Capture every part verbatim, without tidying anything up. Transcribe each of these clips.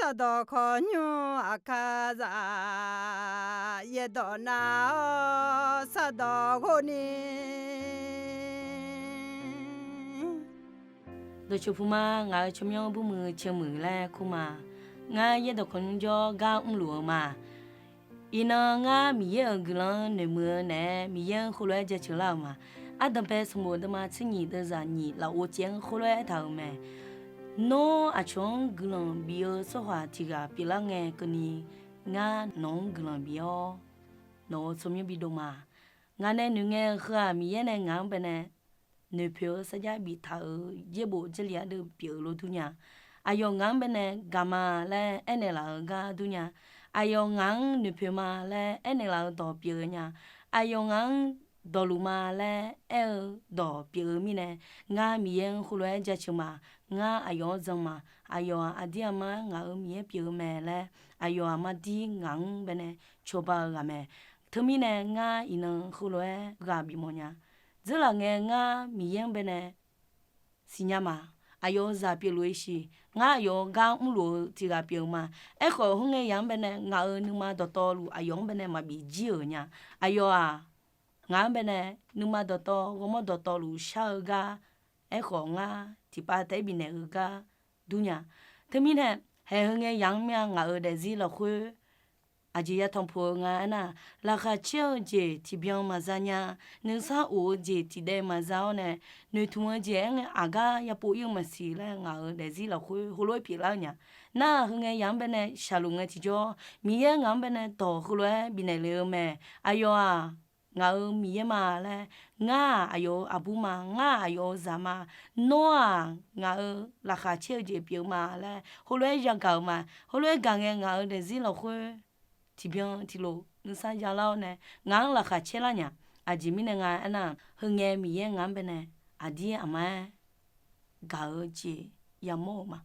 Sardawq kawqnymr aqkar zaf, yaerdawq nav-awr sardawq ghov ni. Dawqcawq puq ma, ngaq-euq tsawrmyanr boermuiq caemuiq laer kur ma. Ngar yaerdawq kawqnymr jawr gar mrluf-eu ma. Iqnan ngar Miqyaer-euq guiqlanq-anr noeqmuiq-eu naeq-aer, Miqyaer-anr khoerlof-aer jaceuq lar-euq ma. Ardanqbae sanqbof deuvma tser nyiq deuvzaq nyiq lafov caev-anr khoerlof-aer aertaq-euq mae. Nawr aqcawq-anr guiqlanq bif-eu tsawrhaq tiq ghaq pyeuflar ngae keuvni, ngar nawq-anr guiqlanq bif-awr, nawq-euq tsawrmyanr bidov ma. Ngaq nae noeqngae-eu heu-aq, Miqyaer nae ngaq-anr baenae noeqpoeq-eu sarjax biftaq-euq yaerbof Jarlif ardeuv pyeuf-eu lof dur nya. Aqyawf ngaq-anr baenae gaq ma laer aernaeq laf-eu gar dur nya. Aqyawf ngaq-anr noeqpoeq ma laer aernaeq laf-eu dawq pyeuf-eu nya. Aqyawf ngaq-anr dawqluf ma laer aer-eu dawq pyeuf-eu mirnae, ngar Miqyaer-anr khoerlof-aer jaceuq ma. Ngar aqyawf-anr jan ma. Aqyawf-aq, aqdir aqmar ngaq-euq Miqyaer pyeuf-eu mae laer, aqyawf-aq, mardir ngaq-anr baenae cawba-eu ghaq mae. Teumirnae ngar iqnan heulof-aer ghaq bifmawf nya. Dzeurlaf ngae ngar Miqyaer-anr baenae siqnya ma. Aqyawf-euq zaq pyeufluf-eu siq, ngar aqyawf-euq gar mrluf-eu tiq ghaq pyeuf-eu ma. Aerkhawf, khoerngae yamq-anr baenae ngaq-euq nuima dawqtawvluf aqyawf-anr baenae maqbif jir-euq nya. Aqyawf-aq, ngaq-anr baenae nuima dawqtawv ghawrmawr dawqtawvluf shar-eu gar, aerkhawf ngar tiqpav taef-aer bifnaeq-eu gar dur nya. Teumirnae, haeq heu ngae yamq-anr mir-a, ngaq-euq daefzir lafkhoer aqjeq yatanq puq-eu nga aernar, laqkhaq caer-eu jeq tiqbyan maqza nya. Nuisar of-eu jeq tiqdaev maqza-awr nae, noeqtmq-eu jeq aer ngae aqgar yapov ir-eu maqsiq laer ngaq-euq daefzir lafkhoer heulof-aer pyeuflar-eu nya. Nar-aq, heu ngae yamq-anr baenae shaqluf ngae tiqjawr, Miqyaer ngaq-anr baenae dawq heulof-aer bifnaeq lef-eu mae. Aqyawf-aq, ngaq-euq Miqyaer ma laer, ngar-aq aqyawf-euq aqbur ma, ngar-aq aqyawf-euq zaq ma, nawr-aq ngaq-euq laqkhaq caer-eu jeq pyeuf-eu ma laer heulof-aer yagaq-euq ma. Heulof-aer gaq ngae ngaq-euq daefzir lafkhoer tiqbyan tiqlof nuisar yalar-awr nae, ngaq-anr laqkhaq caer lar nya. Aqjeq mirnae nga aernar, heu ngae Miqyaer ngaq-anr baenae aqdir aqmar-aer gaq-eu jeq yamawr-euq ma.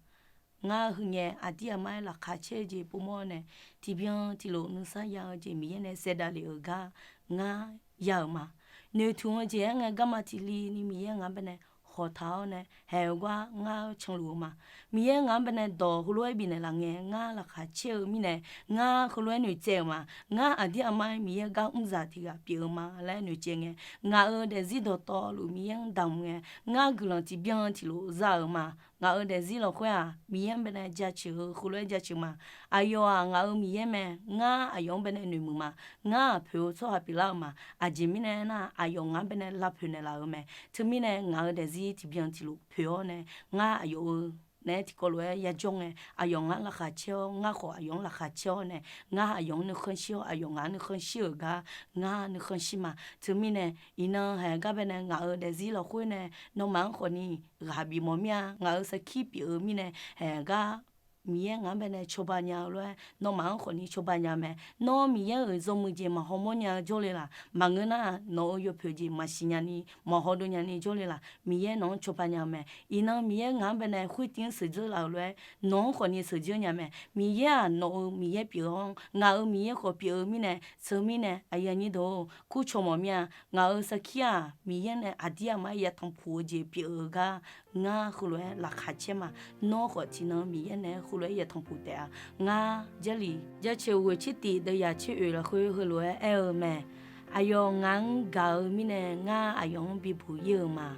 Ngar heu ngae aqdir aqmar-aer laqkhaq caer-eu jeq povmawr-awr nae, tiqbyan tiqlof nuisar ya-eu jeq Miqyaer nae saevdav lef-euq gar ngar ya-euq ma. Noeqtmq-eu jeq aer ngae garma tiqli ni Miqyaer ngaq-anr baenae hawqtaq-awr nae haeq-eu gar ngar canluf-eu ma. Miqyaer ngaq-anr baenae dawq heulof-aer bifnaeq laf ngae, ngar laqkhaq caer-eu mirnae, ngar heulof-aer noeqtsaev-euq ma. Ngar aqdir aqmar-aer Miqyaer gar mrzaq tiq ghaq pyeuf-eu ma laer noeqtsaev ngae, ngaq-euq daefzir dawqtawvluf Miqyaer-anr damq ngae, ngar guiqlanq tiqbyan tiqlof za-euq ma. Ngaq-euq daefzir lafkhoer-aq, Miqyaer-anr baenae jaceuq-eu heulof-aer jaceuq ma. Aqyawf-aq ngaq-euq Miqyaer mae, ngar aqyawf-anr baenae noeqmuiq ma. Ngar-aq poeq-eu tsawrhaq pyeuflar-eu ma. Aqjeq mirnae aernar, aqyawf ngaq-anr baenae lavpoeq naeqlaf-euq mae. Teumirnae ngaq-euq daefzir tiqbyan tiqlof poeq-awr nae, ngar aqyawf-eu naeq-aer tiqkawv lof-aer yajawr ngae, aqyawf ngaq-anr laqkhaq caer-awr, ngar khawf aqyawf-anr laqkhaq caer-awr nae, ngar aqyawf-anr nuikhanr shir-awr, aqyawf ngaq-anr nuikhanr shir-euq gar ngar nuikhanr shir ma. Teumirnae, iqnan haeq gar baenae ngaq-euq daefzir lafkhoer nae nawmaf-anr khawfni ghaq bifmawf mir-a. Ngaq-euq sarkir pyeuf-eu mirnae, haeq gar Miqyaer ngaq-anr baenae cawba nya-eu lof-aer, nawmaf-anr khawfni cawba nya mae. Nawr Miqyaer-euq yawmuiq jeq maqhaw mawr nya-eu jawrle laq? Maqngeur nar, nawq-euq yawpoeq jeq maqsiq nyani, maqhaw dov nyani jawrle laq? Miqyaer nawq-anr cawba nya-eu mae. Iqnan Miqyaer ngaq-anr baenae khoertiv-anr sheuqdzeur laf-euq lof-aer, nawq-anr khawfni sheuqdzeur nya mae. Miqyaer-aq, nawq-euq Miqyaer pyeuf-awr, ngaq-euq Miqyaer khawf pyeuf-eu mirnae, teumirnae, aqyuif aqnyir deuq-or, kurcawq mawf mir-a. Ngaq-euq sarkir-aq, Miqyaer nae aqdir aqmar yatanq puq-eu jeq pyeuf-eu gar, ngar heulof-aer laqkhaq caer ma. Nawr khawf tiqnan Miqyaer nae heulof-aer yatanq puq taef-a. Ngar Jarlif jaceuq ghoeq tser tif deuv yaq tser oeq lafkhoer heulof-aer aer-eu mae. Aqyawf ngaq-anr gaq-eu mirnae, ngar aqyawf-anr bibuq ir-eu ma.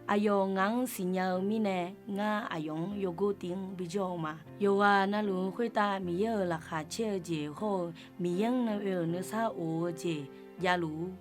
Aqyawf ngaq-anr siqnya-eu mirnae, ngar aqyawf-anr yawgor tiv-anr bijawr-eu ma. Yawqghaq navluf-eu khoertav Miqyaer-euq laqkhaq caer-eu jeq hawr-eu, Miqyaer-anr nae oe-euq nuisar of-eu jeq javluf-ur.